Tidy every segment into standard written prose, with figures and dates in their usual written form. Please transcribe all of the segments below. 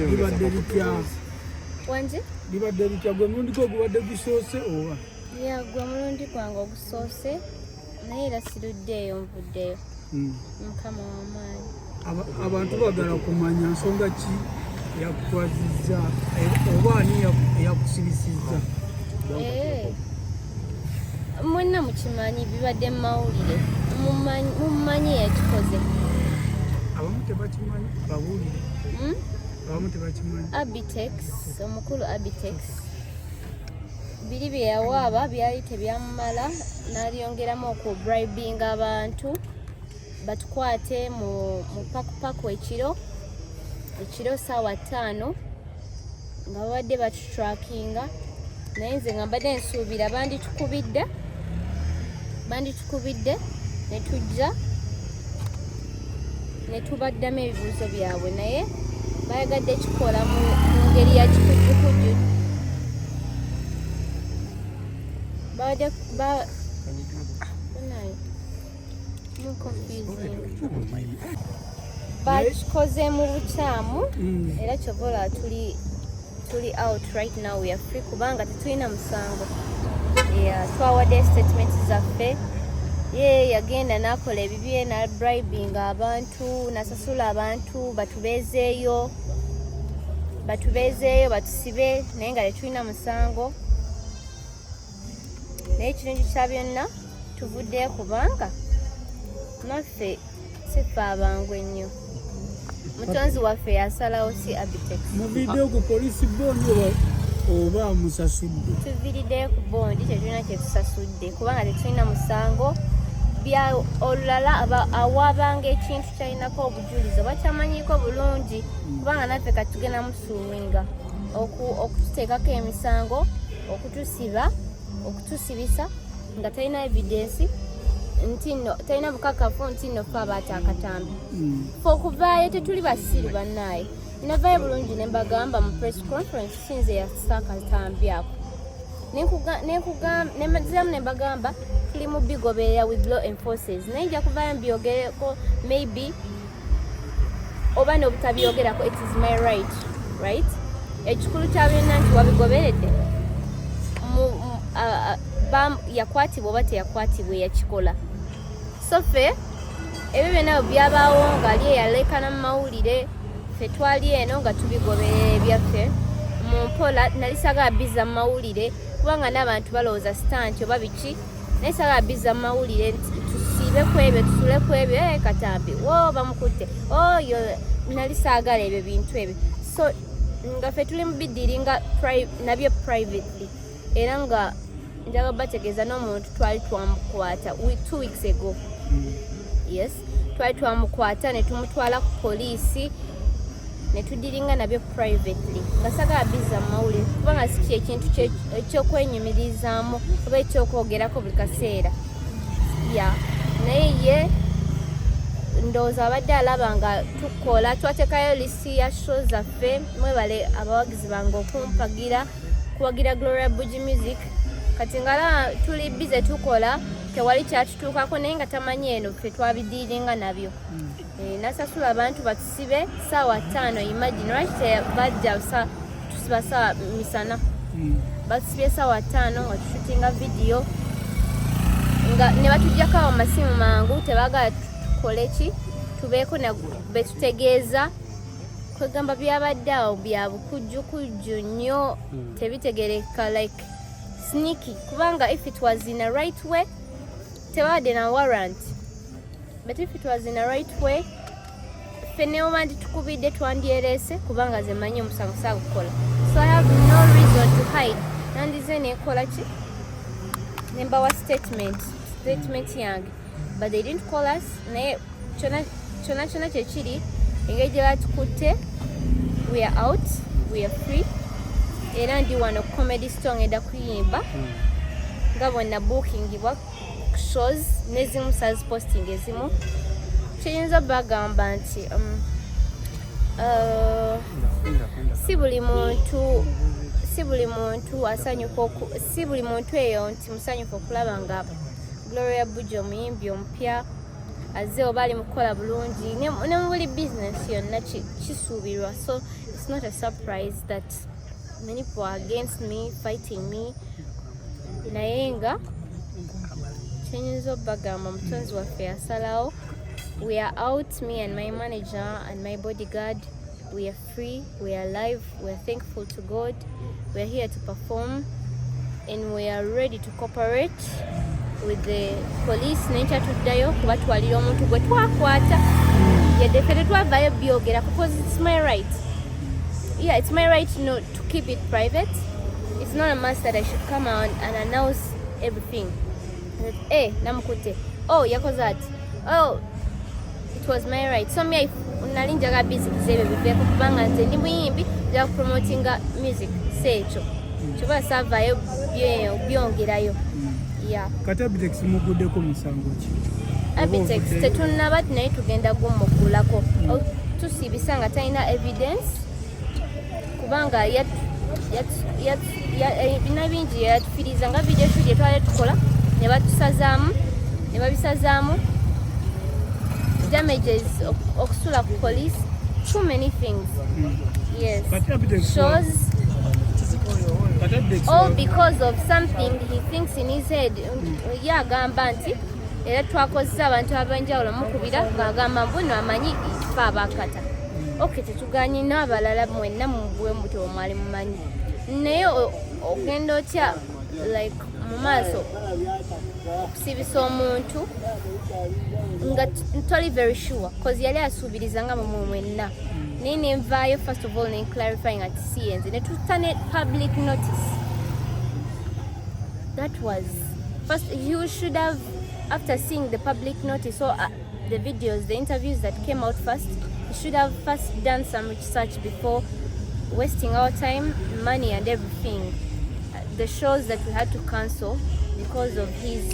Libadde litya? Wangi? Libadde litya? Gwe mulundi gwo ogubadde gusoose oba? Ya, gwe mulundi gwange ogusoose, naye era siruddeeyo, nvuddeyo. Mukama w'amaanyi. Abantu bagala kumanya nsonga ki yakutwazizza, oba ani eyakusibisizza? Eh. Mwenna mukimanyi, bibadde mu mawulire. Mumanyi yakikoze. Abamu tebakimanyi, babuulire. Abamu tebakimanyi. Abitex, omukulu Abitex, biri bye yawaaba byali tebyamumala, n'alyongeramu okubribinga abantu batukwate mu pakupaku ekiro saawa 5 nga babadde batutrackinga. Naye nze nga mbadde nsuubira banditukubidde ne tujja ne tubaddamu ebibuuzo byabwe, naye bayagadde kikola mu ngeri ya kikujjukujju. Babadde ba Banaye, mu confusing. Bakikoze mu bukyamu. Era kyova olaba tuli out right now, we are free, kubanga tetulina musango. Yeah, twawadde statement zaffe. Ye yagenda n'akola ebibye, na bribing abantu, nasasula abantu batubeezeeyo batusibe, naye nga tetulina musango. Naye ekirungi kya byonna, tuvuddeyo, kubanga naffe sife abangu ennyo. Mutonzi waffe yasalawo, si Abitex. Muviiddeyo ku polisi bond oba musasudde? Tuviiriddeyo ku bondi, tetulina kyetusasudde kubanga tetulina musango. Bya olulala awabanga ekintu kyalinako obujulizi oba kyamanyiiko bulungi, kubanga naffe kati tugenda musuuminga okututeekako emisango, okutusiba, okutusibisa nga talina evidence nti nno talina bukakafu nti nno fe abaata akatambi. Fe okuvaayo tetuli basiru, bannaaye. Navaayo bulungi ne mbagamba mu press conference, sinze yasa akatambi ako. Nenziramu ne mbagamba tuli mu bigoberera with law enforcers, naye nja kuvaayo mbyogereko maybe oba n'obutabyogerako. It is my right, right? Ekikulu kya byonna nti wabigoberedde. Yakwatibwa oba teyakwatibwa, yakikola. So ffe ebyo byonna bwe byabaawo nga ali eyalekana mu mawulire, ffe twali eno nga tubigoberera ebyaffe mu mpola. Nali sagala biza mu mawulire kubanga n'abantu balowooza stunt oba biki, naye sagala biza mu mawulire nti tusiibe ku ebyo, tusule ku ebyo. Eh, katambi wo bamukutte oyo, nali saagala ebyo bintu ebyo. So nga ffe tuli mu bidealinga nabyo privately, era nga njagala bategeeza n'omuntu twali twamukwata 2 weeks ago. Yes, twali twamukwata ne tumutwala ku poliisi ne tudealinga nabyo privately, nga sagala biza mu mawulire kubanga si ki ekintu ekyokwenyumirizaamu oba ekyokwogerako buli kaseera ya. Naye ye ndowooza abadde alaba nga tukola, twateekayo list ya show zaffe. Mwebale abawagizi bange okumpagira, kuwagira Gloria Bugie Music. Kati ngaalaba tuli busy tukola, tewali kyatutuukako, naye nga tamanyi eno ffe twabidealinga nabyo. Eh, nasasula abantu batusibe saawa 5. Imagine, lwaki tebajja tusiba saawa misana? Batusibye saawa 5 nga tushootinga video, nga ne batujjako awo masimu mangu. Tebagala tukole ki, tubeeko betutegeeza. Kwegamba byabadde awo bya bukujjukujju nnyo, tebitegereka, like sneaky, kubanga if it was in a right way tebabadde na warrant, but if it was in a right way, ffe neoba nti tukubidde twandyereese, kubanga ze manyi omusango saagukola, so I have no reason to hide. Nandize nekola ki, nembawa statement yange, but they didn't call us. Naye kyonna kyonna kyonna kyekiri, engeri gye batukutte, we are out, we are free. Era ndi wano ku Comedy Store, ngenda kuyimba nga bwe bookingibwa shows n'ezimu saziposting ezimu. Kiyinza bagamba nti si buli muntu asanyuka si buli muntu eyo nti musanyuka okulaba nga Gloria Bugie omuyimbi omupya azze oba ali mu kukola bulungi. Ne mu buli bizinesi yonna kisuubirwa. So it's It's not a surprise that many people are against me, fighting me. Naye nga kyenyinza obbagamba, Omutonzi waffe yasalawo. We are out, me and my manager and my bodyguard. We are free, we are alive, we are thankful to God. We are here to perform and we are ready to cooperate with the police. Nenkya tuddayo kubatwalira omuntu gwe twakwata, yadde ffe tetwavaayo byogera because it's my right. Yeah, it's my right, no, to keep it private. It's not a must that I should come out and announce everything. Eh, namukutte, oh, yakoze ati, oh, it was my right. So me, nali njagala bizikiza ebyo biveeko kubanga nze ndi muyimbi, njagala kupromotinga music, si ekyo kyoba saavaayo byongerayo, yeah. Kati Abitex muguddeko musango ki? Abitex tetunnaba, naye tugenda gumuggulako. Tusiibisa nga talina evidence kubanga bina bingi yatufiriza nga video shoot gyetwali tukola ne batusazaamu ne babisazaamu, damages, okusula ku police, too many things, yes. Kati Abitex Shows Kati Abitex all because of something he thinks in his head. Ye agamba nti era twakozesa abantu ab'enjawulo mukubira ng'agamba mbu nno amanyi fe abakata. Ok, tetuganye n'abalala mwenna mubwe muti omwali mumanyi, naye ogenda otya like mu maaso okusibisa omuntu nga toli very sure, cause yali asuubiriza nga mumwe mwenna. Naye nenvaayo first of all ne clarifying ati si yenze, ne tuta ne public notice. That was first. You should have, after seeing the public notice or the videos, the interviews that came out first, you should have first done some research before wasting our time, money and everything. The shows that we had to cancel because of his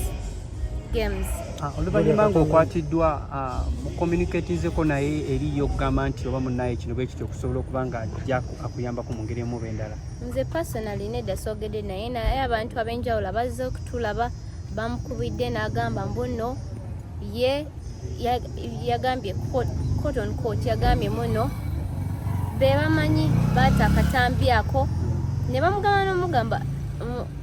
games. Ah, oluvannyuma ng'okwatiddwa, ah, mucommunicatinzeko naye eriyo okugamba nti oba munnaye kino bwe kityo okusobola okuba nga ajja akuyambako mu ngeri emu oba endala? Nze personally nedda, soogedde naye, naye abantu ab'enjawulo abazze okutulaba bamukubidde n'agamba mbu nno ye yagambye quote on quote, yagambye muno be bamanyi baata akatambi ako ne bamugamba n'omugamba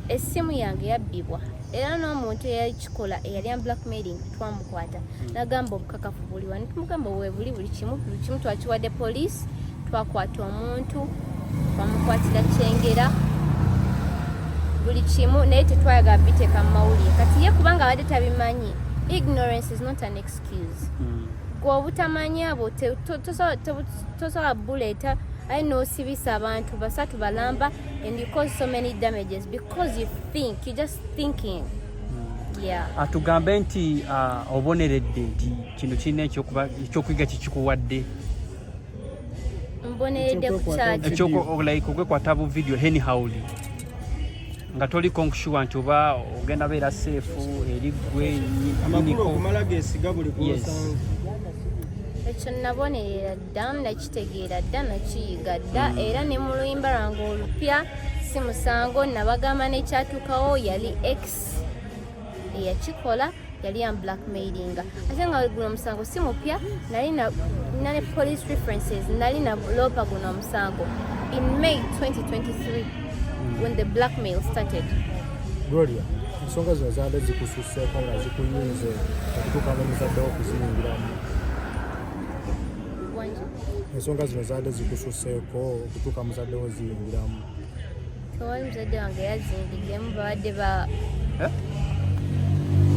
essimu yange yabbibwa era n'omuntu eyakikola eyali am blackmailing twamukwata. Nagamba obukakafu buli wano, tumugamba webuli buli kimu, buli kimu twakiwadde police. Twakwata omuntu, twamukwatira Kyengera, buli kimu, naye tetwayagala biteeka mu mawulire. Kati ye kubanga abadde tabimanyi, ignorance is not an excuse. Gwe obutamanya bwo tosobola buleeta aye n'osibisa abantu basatu balamba and you cause so many damages because you think, you just thinking, yeah. Atugambe nti ah, oboneredde nti kino kirina ekyokuyiga kikikuwadde? Mboneredde ku kyaki? Like okwekwata bu video anyhowly nga toliko sure nti oba ogenda beera safe eri gwe amakulu nyiniko. Okumala gesiga buli Yes. gwosanze. Ekyo nabonerera dda, nakitegeera dda, nakiyiga dda, era ne mu luyimba lwange olupya si musango nabagamba nekyatuukawo yali ex eyakikola, yali am blackmailinga, ate nga guno omusango si mupya. Nali nina ne police references, nali naloopa guno omusango in May 2023 when the blackmail started. Gloria, ensonga zino zaadde zikususseeko nga zikuyinze okutuuka n'omuzadde wo okuziyingiramu? Wangi? Ensonga zino zaadde zikususseeko okutuuka muzadde wo ziyingiramu? Tewali muzadde wange yazingiddemu, babadde ba Eh?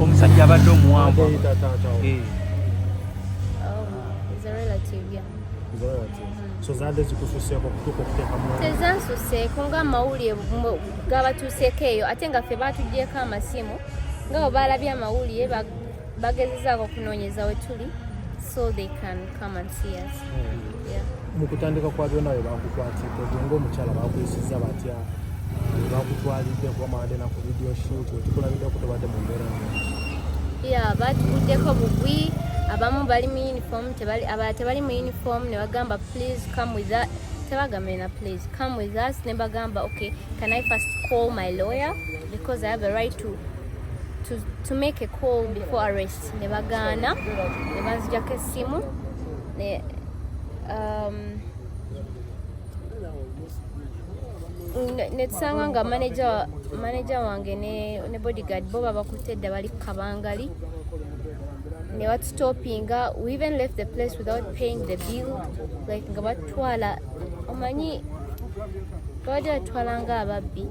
Omusajja abadde omuwanvu. Ate taatawo? Eh. Oh, is a relative, yeah. So zaadde zikususseeko okutuuka okuteekamu? Tezansuseeko ng'amawulire gabatuuseeko eyo, ate nga ffe batugyeko amasimu nga bwe balabye amawulire bagezezaako okunoonyeza we tuli so they can come and see us, yeah. Mu kutandika kwa byonna bwe bakukwatidde, gwe ng'omukyala bakuyisizza batya? Bwe bakutwalidde kuba mwabadde na ku video shoot, wetukulabiddeko tobadde mu mbeera nnungi. Yeah, batuguddeko bugwi, abamu bali mu uniform, tebali, abalala tebali mu uniform, ne bagamba, "Please come with us." Tebagambye na "Please come with us." Ne bagamba, "Okay, can I first call my lawyer because I have a right to make a call before arrest?" Ne bagaana ne banzijako essimu ne Netusanga nga manager wange ne bodyguard bo babakutte dda, bali kabangali ne batustopinga. We even left the place without paying the bill, like nga batwala, omanyi babadde batwala nga ababbi,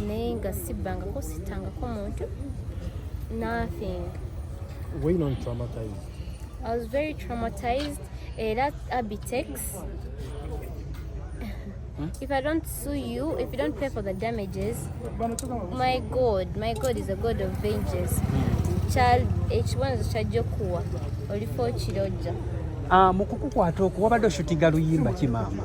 naye nga sibbangako, sittangako muntu, nothing. Were you not traumatized? I was very traumatized. Era Abitex, if I don't sue you, if you don't pay for the damages, my God, my God is a God of vengeance. Ekibonerezo kyajja okuwa olifa okirojja. Ah, mu kukukwata okwo wabadde oshootinga luyimba ki, maama?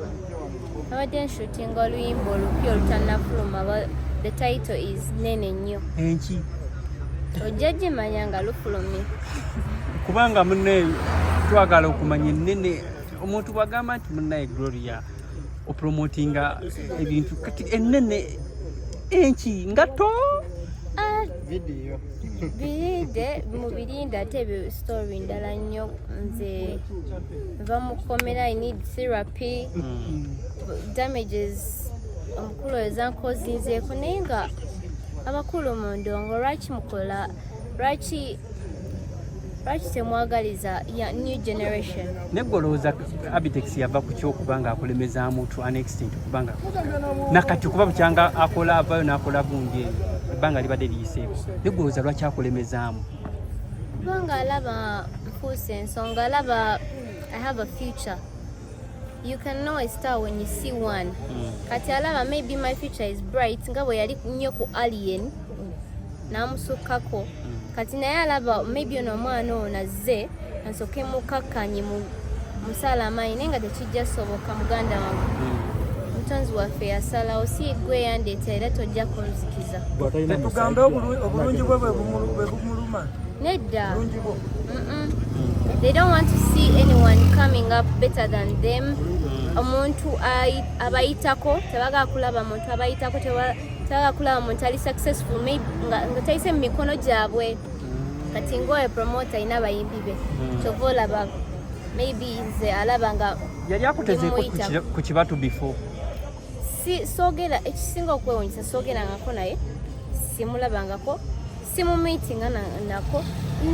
Abadde nshootinga oluyimba olupya olutannafuluma. The title is Nene Nnyo. Enki? Ojja gimanya nga lufulumye. Kubanga munne twagala okumanya ennene. Omuntu bwagamba nti munnaye Gloria opromotinga ebintu, kati ennene enki ngato? Ah, birinde mubirinde, ate ebyo story ndala nnyo. Nze nva mukomera, I need therapy. Damages omukulu oyo zankozinzeeko, naye nga abakulu mu ndongo lwaki mukola, lwaki temwagaliza ya new generation? Naye gwe olowooza Abitex yava ku kyokuba nga akulemezaamu to an extent, okubanga nakati kuba bukyanga akola avayo n'akola gundi eyo, ebbanga libadde liyiseeko, naye gwe olowooza lwaki akulemezaamu? Kubanga alaba nfuuse ensonga, alaba I have a future. You can know a star when you see one. Kati alaba maybe my future is bright, nga bwe yali nnyo ku Alien n'amusukkako. Kati naye alaba maybe ono omwana ono azze ansooke mukakkanye mu musaala amaanyi, naye nga tekijja soboka, muganda wange. Omutonzi waffe yasalawo, si gwe yandeeta, era tojja kunzikiza. Tugambe obulungi bwe bwe bumuluma? Nedda. Bulungi bwo. They don't want to see anyone coming up better than them. Omuntu abayitako tebagala kulaba muntu abayitako, tebagala kulaba muntu ali successful, maybe nga tayise mu mikono gyabwe. Kati ngaoyo promoter alina abayimbi be, kyova olaba maybe nze alaba nga Yali akutezeeko ndimuyita. ku kibatu before? Si soogera, ekisinga okwewunyisa, soogerangako naye, simulabangako, simumeetinga nako,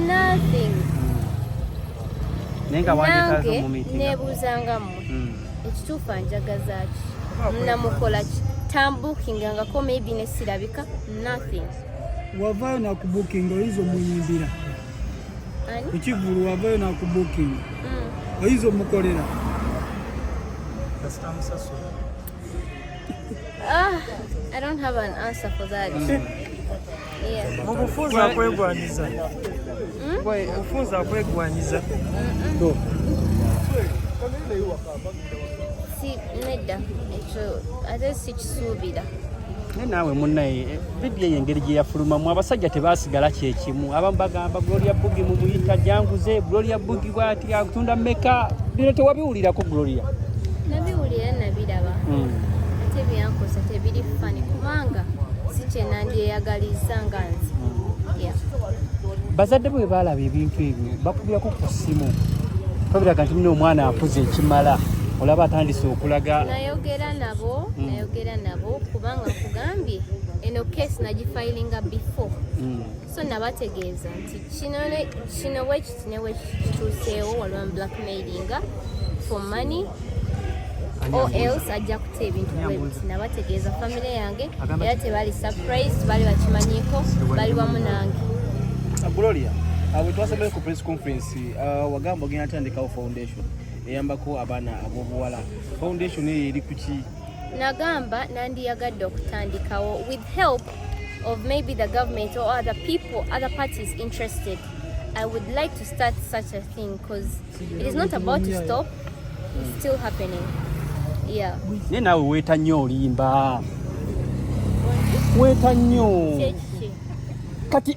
nothing. Naye nga wandikaze Nange mu meeting. neebuuzangamu, ekituufu anjagaza ki? Namukola ki? Tambookingangako, maybe nesirabika, nothing. Wavaayo nakubookinga, oyinza omuyimbira? Ani? Kukivulu wavaayo nakubookinga, oyinza omukolera? Kasita musasula. Ah, I don't have an answer for that. Yeah. Mu bufunze akwegwanyiza, mu bufunze akwegwanyiza. Si nedda, ekyo ate sikisuubira. Naye naawe munnaye, vidiyo eyo engeri gye yafulumamu, abasajja tebasigala kyekimu. Abamu bagamba Gloria Bugi mumuyita janguze, Gloria Bugi bwati atunda mmeka. Bino tewabiwulirako, Gloria? Nabiwulira, nabiraba. Ate byankosa tebiri funny, kubanga si kyenandyeyagaliza nga nze. Yeah. Bazadde bwe baalaba ebintu ebyo, bakubirako ku ssimu, babiraga nti muna omwana akuze ekimala, olaba atandise okulaga? Nayogera nabo, nayogera nabo, kubanga nkugambye eno case nagifilinga before. So nabategeeza nti kino kino bwekiti ne bwekiti kituuseewo, waliwo blackmailinga for money or else ajja kuta ebintu bwe biti. Nabategeeza famire yange, era tebali surprised, bali bakimanyiiko, bali wamu nange. Gloria, bwe twasomere ku press conference, wagamba ogenda tandikawo foundation eyambako abaana ab'obuwala. Foundation eyo eri kuki? Nagamba nandiyagadde okutandikawo with help of maybe the government or other people, other parties interested. I would like to start such a thing because it is not about to stop. It's still happening, yeah. Naye naawe weeta nnyo, olimba, weeta nnyo. Kyekiki? Kati.